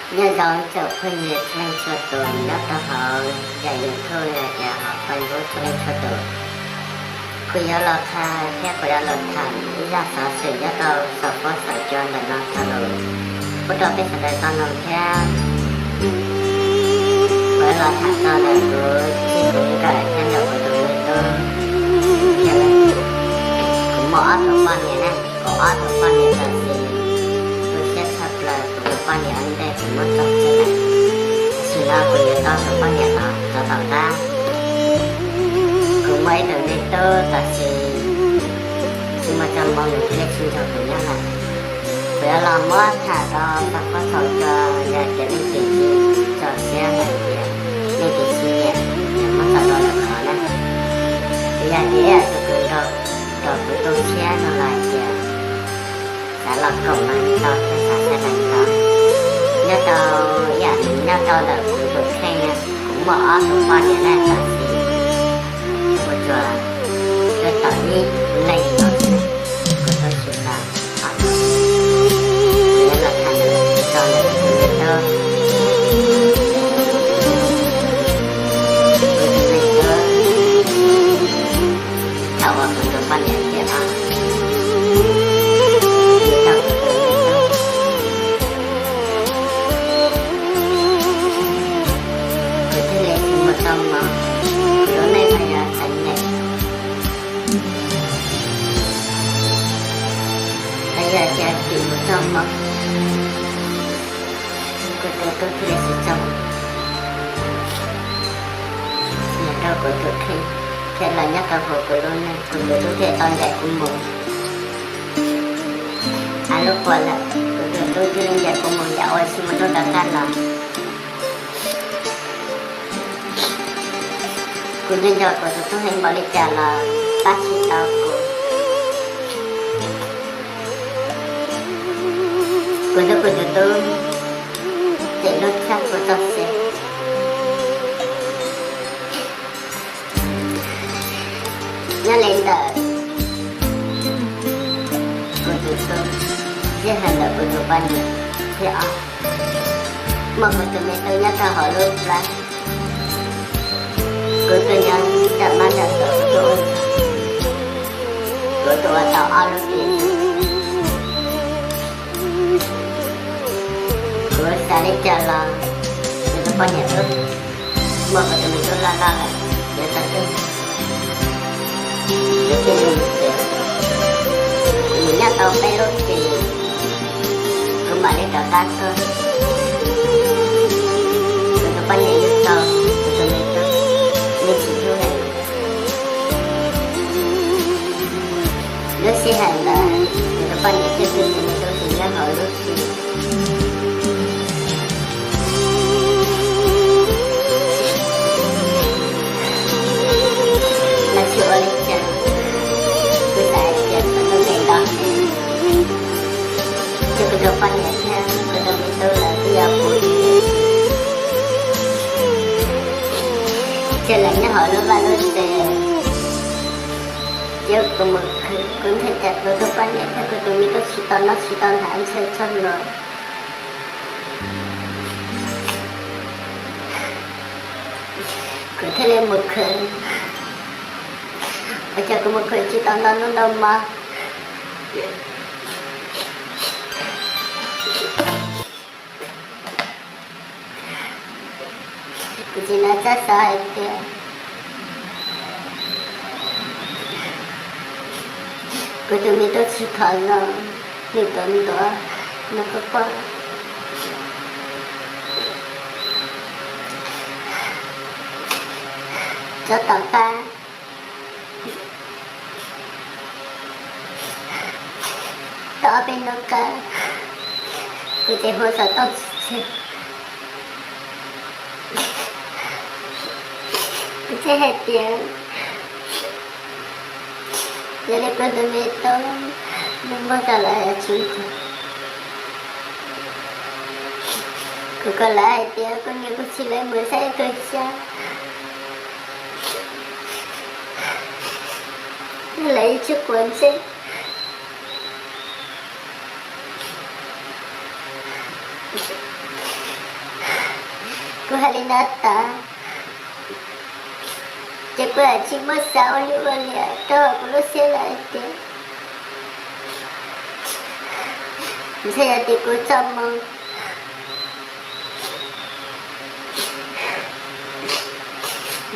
Nyob zoo tsoom phooj ywg txhua leej txhua tus nyob rau hauv yam YouTube los tias hauv Facebook txhua leej txhua tus. Kuv yuav los qha thiab kuv yuav los tham ib zaj xov xwm nyob rau saum huab saum cua ntawm no tau los pub rau peb sawv daws tau mloog thiab. Kuv yuav los tham txog ntawm kuv txiv kuv nkawm thiab ntawm kuv tus me tub. Kuv muaj ob tug poj niam na, kuv ob tug poj niam tam sim tu siab tshaj plaws, kuv tus poj niam ua ntej kuv muab tso tseg lawm. Tam sim no kuv yuav tau tus poj niam los rov tom qab. Kuv muaj ib tug me tub tam sim tsis muaj txoj hmoo, nws thiaj tsis nrog kuv nyob lawm. Kuv yuav los muab tham rau saum huab saum cua, yog tias leej twg tsis tso siab los tias leej twg tsis nyiam, muab tso rau lwm qhov na. Yog tias tus kws nrog kuv tu siab no los tias xav los koom mas tau thiab xav sab tais tau. Nyob rau ib yam nyob rau ntawm kuv tus kheej na, kuv muaj ob tug poj niam na, tab sis kuv tsuas tuaj tom ib leeg no xwb, kuv tub tsis tau ob tug. Kuv yuav los tham ntawm txog ntawm kuv tus me tub, kuv tus me tub thaum uas kuv tus poj niam tiam no, kuv thiaj li tsis muaj txoj hmoo, kuv lub neej mas yog txom nyem. Los yog tias tsis muaj txoj hmoo, kuv tus tub thiaj li tsis tso, nyob rau kuv tus kheej thiaj los nyob rau hauv kuv lub neej, kuv tus tub thiaj tau ncaim kuv mus. Av lub qhua lawm, kuv tus tub thiaj li ncaim kuv mus yam uas tsis muaj lub rov qab los. Kuv nco nco kuv tus tub heev npaum li cas los pab tsis tau kuv. Kuv hlub kuv tus tub, ces lub tshaj kuv txoj sia. Nyob li ntawm kuv tus tub, sij hawm ntawm kuv tus poj niam thib ob, muaj kuv tus me tub nyob rau hauv lub plab. Kuv tuaj nyob nram mab nram ntxoov, kuv tuaj ua, kuv tuaj ua tau ob lub hlis. Kuv xav li cas los kuv tus poj niam twb muaj kuv tus me tub loj loj lawm, yuav tau coj mus tsev. Mus nyob tau peb lub hlis, kuv mam li rov qab tuaj. Kuv tus poj niam yeej tau kuv tus me tub, yeej tsis hlub li. Lub sij hawm ntawd kuv tus poj niam thiaj hlub kuv tus me tub tsis nyob hauv lub hlis. Los tsis ua li cas, kuv xav hais tias kuv tus me tub, ces kuv tus poj niam thiab kuv tus me tub lawv twb yuav puv, ces lawv nyob hauv lub vaj lub tsev. Ces kuv mus khwv, kuv ntshai tsam kuv tus poj niam thiab kuv tus me tub tsis tau noj tsis tau hnav, ntshai txog los. Kuv thiaj li mus khwv, ua cas kuv mus khwv tsis tau ntau hnub ntau hmo. Kuv txiv lawv txawj xav hais tias kuv tus me tub tsis khom zoo, nws tuav ntuav, nws quaj quaj. Rov tom qab tau ob peb hnub kawg, kuv ces hu xov tooj tsis tseg. Kuv thiaj hais tias yog li kuv tus me tub nws muaj koj lawm tsis nrog, kuv kom lawv hais tias kuv niam kuv txiv lawv mus saib kuv xyab, lawv yeej tsis quav ntsej. Hais li no tas, ces kuv tsis muaj xav ua li ua li rau kuv lub siab lawm tias, ntshai yog tias kuv txoj moo,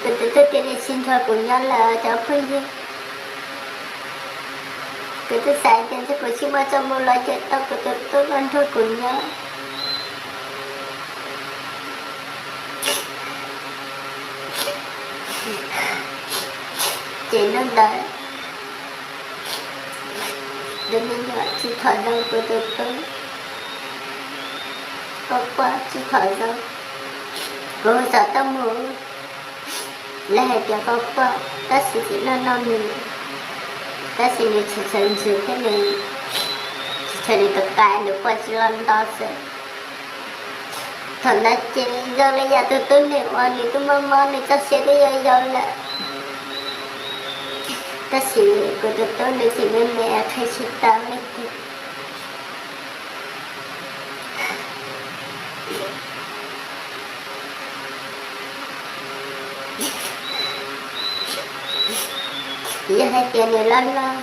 kuv tus tub thiaj li tsis nrog kuv nyob lawm cov phooj ywg. Kuv twb xav tias ntshe kuv tsis muaj txoj moo los ces tau kuv tus tub los nrog kuv nyob. Ces hnub ntawd, tus me nyuam tsis tham zoo, kuv tus tub quaj quaj tsis tham zoo. Kuv hu xov tooj mus, lawv hais tias quaj quaj tab sis tsis noj noj nws, tab sis nws tsis tshua ntsws thiab nws tsis tshua, nws tus qa nws quaj tsis los nto xwb. Thaum ntawd ces zoo li yog tus tub nws ua nws twb mob mob, nws txoj sia twb yau yau lawm, tab sis kuv tus tub nws tseem me me qhia tsis tau leej twg. Yog hais tias nws loj loj,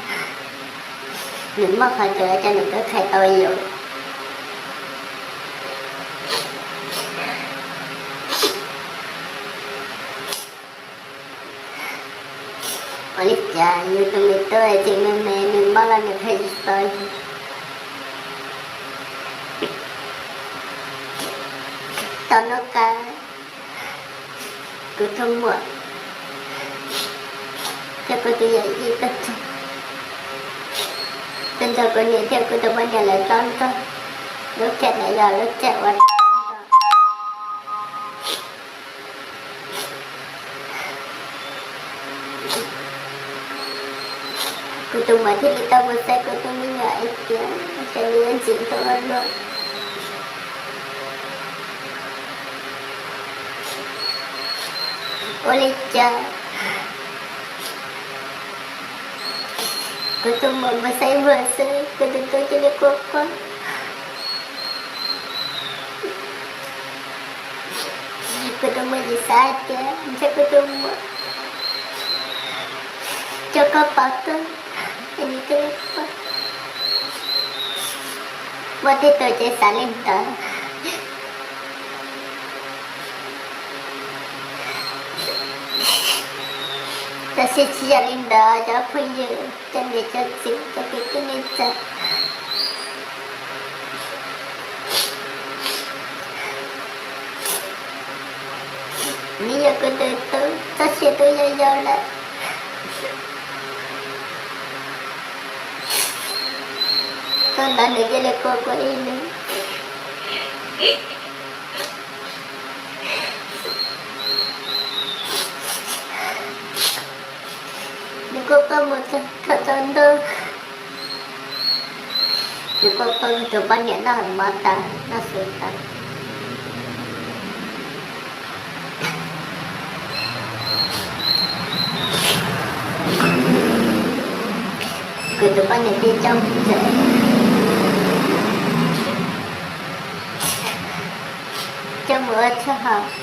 nws muaj qhov twg los coj nws tuaj qhia tau yus. Ua li cas yus tus me tub tseem me me, nws mob los nws qhia tsis tau yus. Tau hnub qab, kuv tus muam thiab kuv tus yawm yij tuaj txog, tuaj nrog kuv niam thiab kuv tus poj niam lawv txob nrog. Lub caij ntawd yog lub caij ua Kuv tus muam thiaj li tau mus saib kuv tus me nyuam hais tias, cas nws yuav ntxim hlub ua luaj. Ua li cas kuv tus muam mus saib muag xwb, kuv tus tub cia li quaj quaj. Kuv tus muam tsis xav hais tias ntshe kuv tus muam coj koj pov tuaj es nws thiaj li quaj. Muaj tej tus ces xav li ntawd, tab sis tsis yog li ntawd cov phooj ywg, cov niam cov txiv, cov kwv tij neej tsa. Nws yog kuv tus tub, txoj sia twb yau yau lawm, thaum ntawd nws cia li quaj quaj ib lub. Nws quaj quaj mus txog thaum tsaus ntuj, nws quaj quaj tus poj niam noj mov tas noj su tas. Kuv tus poj niam thiaj coj mus tsev, coj mus ua tshuaj haus.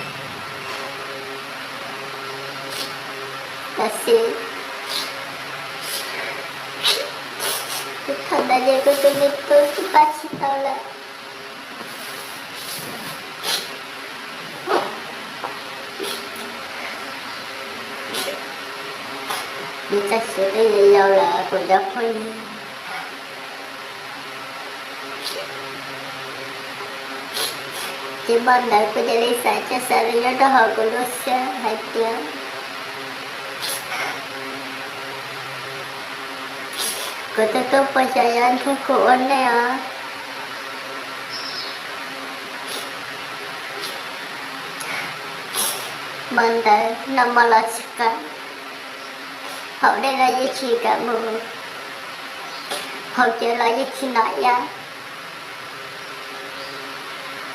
Tab sis thaum ntawd ces kuv tus me tub twb pab tsis tau lawm. Nws txoj sia twb yau yau lawm kuv cov phooj ywg. Ces hmo ntawd kuv cia li xav, cia xav li nyob rau hauv kuv lub siab hais tias kuv tus tub puas xyov yuav nrog kuv ua neej os. Hmo ntawd noj mov los tsis qab, haus dej los yeej tsis kam mus, haus cawv los yeej tsis nom iab.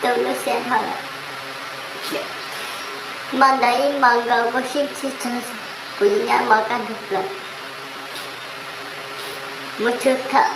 Tu lub siab dhau lawm. Hmo ntawd ib hmos nkaus kuv sib tsis txog, kuv yeej nyob mov kaj ntug plaws. Mus txog thaum